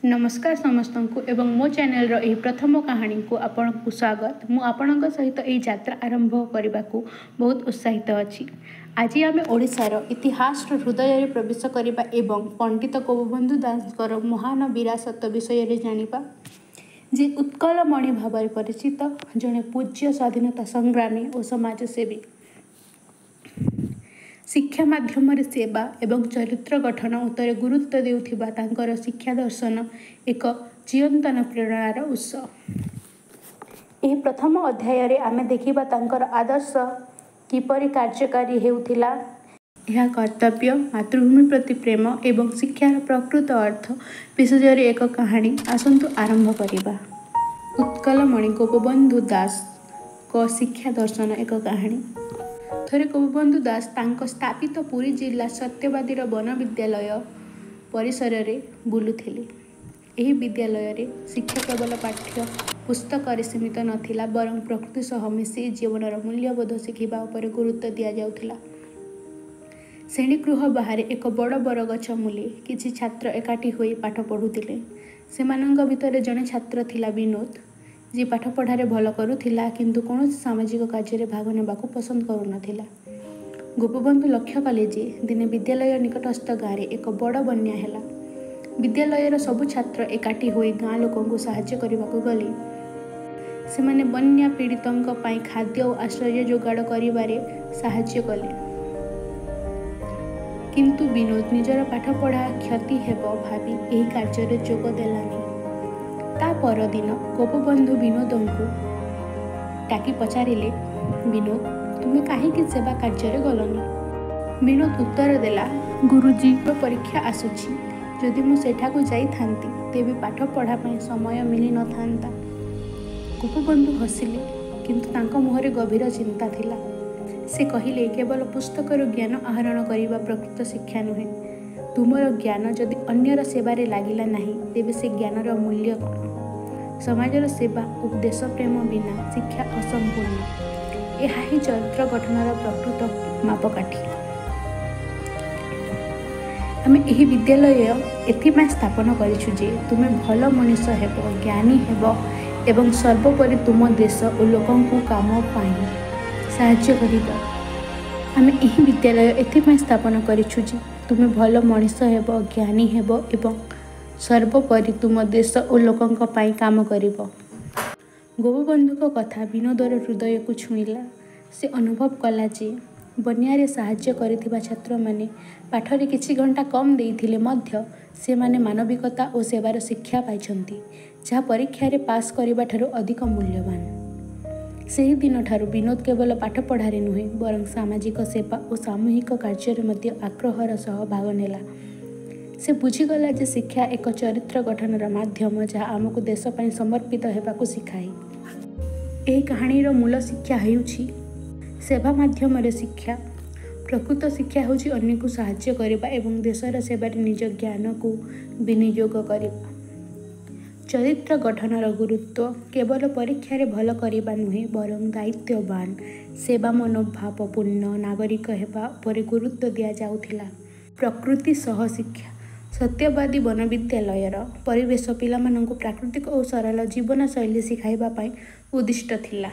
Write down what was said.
ନମସ୍କାର ସମସ୍ତଙ୍କୁ ଏବଂ ମୋ ଚ୍ୟାନେଲର ଏହି ପ୍ରଥମ କାହାଣୀକୁ ଆପଣଙ୍କୁ ସ୍ୱାଗତ। ମୁଁ ଆପଣଙ୍କ ସହିତ ଏହି ଯାତ୍ରା ଆରମ୍ଭ କରିବାକୁ ବହୁତ ଉତ୍ସାହିତ ଅଛି। ଆଜି ଆମେ ଓଡ଼ିଶାର ଇତିହାସର ହୃଦୟରେ ପ୍ରବେଶ କରିବା ଏବଂ ପଣ୍ଡିତ ଗୋପବନ୍ଧୁ ଦାସଙ୍କର ମହାନ ବିରାସତ ବିଷୟରେ ଜାଣିବା, ଯେ ଉତ୍କଳମଣି ଭାବରେ ପରିଚିତ ଜଣେ ପୂଜ୍ୟ ସ୍ୱାଧୀନତା ସଂଗ୍ରାମୀ ଓ ସମାଜସେବୀ। ଶିକ୍ଷା ମାଧ୍ୟମରେ ସେବା ଏବଂ ଚରିତ୍ର ଗଠନ ଉପରେ ଗୁରୁତ୍ୱ ଦେଉଥିବା ତାଙ୍କର ଶିକ୍ଷା ଦର୍ଶନ ଏକ ଚିରନ୍ତନ ପ୍ରେରଣାର ଉତ୍ସ। ଏହି ପ୍ରଥମ ଅଧ୍ୟାୟରେ ଆମେ ଦେଖିବା ତାଙ୍କର ଆଦର୍ଶ କିପରି କାର୍ଯ୍ୟକାରୀ ହେଉଥିଲା, ଏହା କର୍ତ୍ତବ୍ୟ, ମାତୃଭୂମି ପ୍ରତି ପ୍ରେମ ଏବଂ ଶିକ୍ଷାର ପ୍ରକୃତ ଅର୍ଥ ବିଷୟରେ ଏକ କାହାଣୀ। ଆସନ୍ତୁ ଆରମ୍ଭ କରିବା। ଉତ୍କଳମଣି ଗୋପବନ୍ଧୁ ଦାସଙ୍କ ଶିକ୍ଷା ଦର୍ଶନ ଏକ କାହାଣୀ। ଥରେ ଗୋପବନ୍ଧୁ ଦାସ ତାଙ୍କ ସ୍ଥାପିତ ପୁରୀ ଜିଲ୍ଲା ସତ୍ୟବାଦୀର ବନ ବିଦ୍ୟାଳୟ ପରିସରରେ ବୁଲୁଥିଲେ। ଏହି ବିଦ୍ୟାଳୟରେ ଶିକ୍ଷା କେବଳ ପାଠ୍ୟ ପୁସ୍ତକରେ ସୀମିତ ନଥିଲା, ବରଂ ପ୍ରକୃତି ସହ ମିଶି ଜୀବନର ମୂଲ୍ୟବୋଧ ଶିଖିବା ଉପରେ ଗୁରୁତ୍ୱ ଦିଆଯାଉଥିଲା। ଶ୍ରେଣୀଗୃହ ବାହାରେ ଏକ ବଡ଼ ବରଗଛ ମୂଳେ କିଛି ଛାତ୍ର ଏକାଠି ହୋଇ ପାଠ ପଢ଼ୁଥିଲେ। ସେମାନଙ୍କ ଭିତରେ ଜଣେ ଛାତ୍ର ଥିଲା ବିନୋଦ, ଯିଏ ପାଠପଢ଼ାରେ ଭଲ କରୁଥିଲା କିନ୍ତୁ କୌଣସି ସାମାଜିକ କାର୍ଯ୍ୟରେ ଭାଗ ନେବାକୁ ପସନ୍ଦ କରୁନଥିଲା। ଗୋପବନ୍ଧୁ ଲକ୍ଷ୍ୟ କଲେ ଯେ ଦିନେ ବିଦ୍ୟାଳୟ ନିକଟସ୍ଥ ଗାଁରେ ଏକ ବଡ଼ ବନ୍ୟା ହେଲା। ବିଦ୍ୟାଳୟର ସବୁ ଛାତ୍ର ଏକାଠି ହୋଇ ଗାଁ ଲୋକଙ୍କୁ ସାହାଯ୍ୟ କରିବାକୁ ଗଲେ। ସେମାନେ ବନ୍ୟା ପୀଡ଼ିତଙ୍କ ପାଇଁ ଖାଦ୍ୟ ଓ ଆଶ୍ରୟ ଯୋଗାଡ଼ କରିବାରେ ସାହାଯ୍ୟ କଲେ। କିନ୍ତୁ ବିନୋଦ ନିଜର ପାଠପଢ଼ା କ୍ଷତି ହେବ ଭାବି ଏହି କାର୍ଯ୍ୟରେ ଯୋଗ ଦେଲାନି। ତା ପରଦିନ ଗୋପବନ୍ଧୁ ବିନୋଦଙ୍କୁ ଡାକି ପଚାରିଲେ, "ବିନୋଦ, ତୁମେ କାହିଁକି ସେବା କାର୍ଯ୍ୟରେ ଗଲନି?" ବିନୋଦ ଉତ୍ତର ଦେଲା, "ଗୁରୁଜୀ, ପରୀକ୍ଷା ଆସୁଛି। ଯଦି ମୁଁ ସେଠାକୁ ଯାଇଥାନ୍ତି, ତେବେ ପାଠପଢ଼ା ପାଇଁ ସମୟ ମିଳିନଥାନ୍ତା।" ଗୋପବନ୍ଧୁ ହସିଲେ, କିନ୍ତୁ ତାଙ୍କ ମୁହଁରେ ଗଭୀର ଚିନ୍ତା ଥିଲା। ସେ କହିଲେ, "କେବଳ ପୁସ୍ତକରୁ ଜ୍ଞାନ ଆହରଣ କରିବା ପ୍ରକୃତ ଶିକ୍ଷା ନୁହେଁ। ତୁମର ଜ୍ଞାନ ଯଦି ଅନ୍ୟର ସେବାରେ ଲାଗିଲା ନାହିଁ, ତେବେ ସେ ଜ୍ଞାନର ମୂଲ୍ୟ କ'ଣ? ସମାଜର ସେବା ଓ ଦେଶପ୍ରେମ ବିନା ଶିକ୍ଷା ଅସମ୍ପୂର୍ଣ୍ଣ। ଏହା ହିଁ ଚରିତ୍ର ଗଠନର ପ୍ରକୃତ ମାପକାଠି। ଆମେ ଏହି ବିଦ୍ୟାଳୟ ଏଥିପାଇଁ ସ୍ଥାପନ କରିଛୁ ଯେ ତୁମେ ଭଲ ମଣିଷ ହେବ, ଜ୍ଞାନୀ ହେବ ଏବଂ ସର୍ବୋପରି ତୁମ ଦେଶ ଓ ଲୋକଙ୍କ କାମ ପାଇଁ ସାହାଯ୍ୟ କରିବ। ଆମେ ଏହି ବିଦ୍ୟାଳୟ ଏଥିପାଇଁ ସ୍ଥାପନ କରିଛୁ ଯେ ତୁମେ ଭଲ ମଣିଷ ହେବ, ଜ୍ଞାନୀ ହେବ ଏବଂ ସର୍ବୋପରି ତୁମ ଦେଶ ଓ ଲୋକଙ୍କ ପାଇଁ କାମ କରିବ।" ଗୋପବନ୍ଧୁଙ୍କ କଥା ବିନୋଦର ହୃଦୟକୁ ଛୁଇଁଲା। ସେ ଅନୁଭବ କଲା ଯେ ବନ୍ୟାରେ ସାହାଯ୍ୟ କରିଥିବା ଛାତ୍ରମାନେ ପାଠରେ କିଛି ଘଣ୍ଟା କମ୍ ଦେଇଥିଲେ ମଧ୍ୟ ସେମାନେ ମାନବିକତା ଓ ସେବାର ଶିକ୍ଷା ପାଇଛନ୍ତି, ଯାହା ପରୀକ୍ଷାରେ ପାସ୍ କରିବାଠାରୁ ଅଧିକ ମୂଲ୍ୟବାନ। ସେହି ଦିନଠାରୁ ବିନୋଦ କେବଳ ପାଠପଢ଼ାରେ ନୁହେଁ, ବରଂ ସାମାଜିକ ସେବା ଓ ସାମୂହିକ କାର୍ଯ୍ୟରେ ମଧ୍ୟ ଆଗ୍ରହର ସହ ଭାଗ ନେଲା। ସେ ବୁଝିଗଲା ଯେ ଶିକ୍ଷା ଏକ ଚରିତ୍ର ଗଠନର ମାଧ୍ୟମ, ଯାହା ଆମକୁ ଦେଶ ପାଇଁ ସମର୍ପିତ ହେବାକୁ ଶିଖାଏ। ଏହି କାହାଣୀର ମୂଳ ଶିକ୍ଷା ହେଉଛି ସେବା ମାଧ୍ୟମରେ ଶିକ୍ଷା। ପ୍ରକୃତ ଶିକ୍ଷା ହେଉଛି ଅନ୍ୟକୁ ସାହାଯ୍ୟ କରିବା ଏବଂ ଦେଶର ସେବାରେ ନିଜ ଜ୍ଞାନକୁ ବିନିଯୋଗ କରିବା। ଚରିତ୍ର ଗଠନର ଗୁରୁତ୍ୱ କେବଳ ପରୀକ୍ଷାରେ ଭଲ କରିବା ନୁହେଁ, ବରଂ ଦାୟିତ୍ୱବାନ, ସେବା ମନୋଭାବପୂର୍ଣ୍ଣ ନାଗରିକ ହେବା ଉପରେ ଗୁରୁତ୍ୱ ଦିଆଯାଉଥିଲା। ପ୍ରକୃତି ସହ ଶିକ୍ଷା। ସତ୍ୟବାଦୀ ବନବିଦ୍ୟାଳୟର ପରିବେଶ ପିଲାମାନଙ୍କୁ ପ୍ରାକୃତିକ ଓ ସରଳ ଜୀବନଶୈଳୀ ଶିଖାଇବା ପାଇଁ ଉଦ୍ଦିଷ୍ଟ ଥିଲା।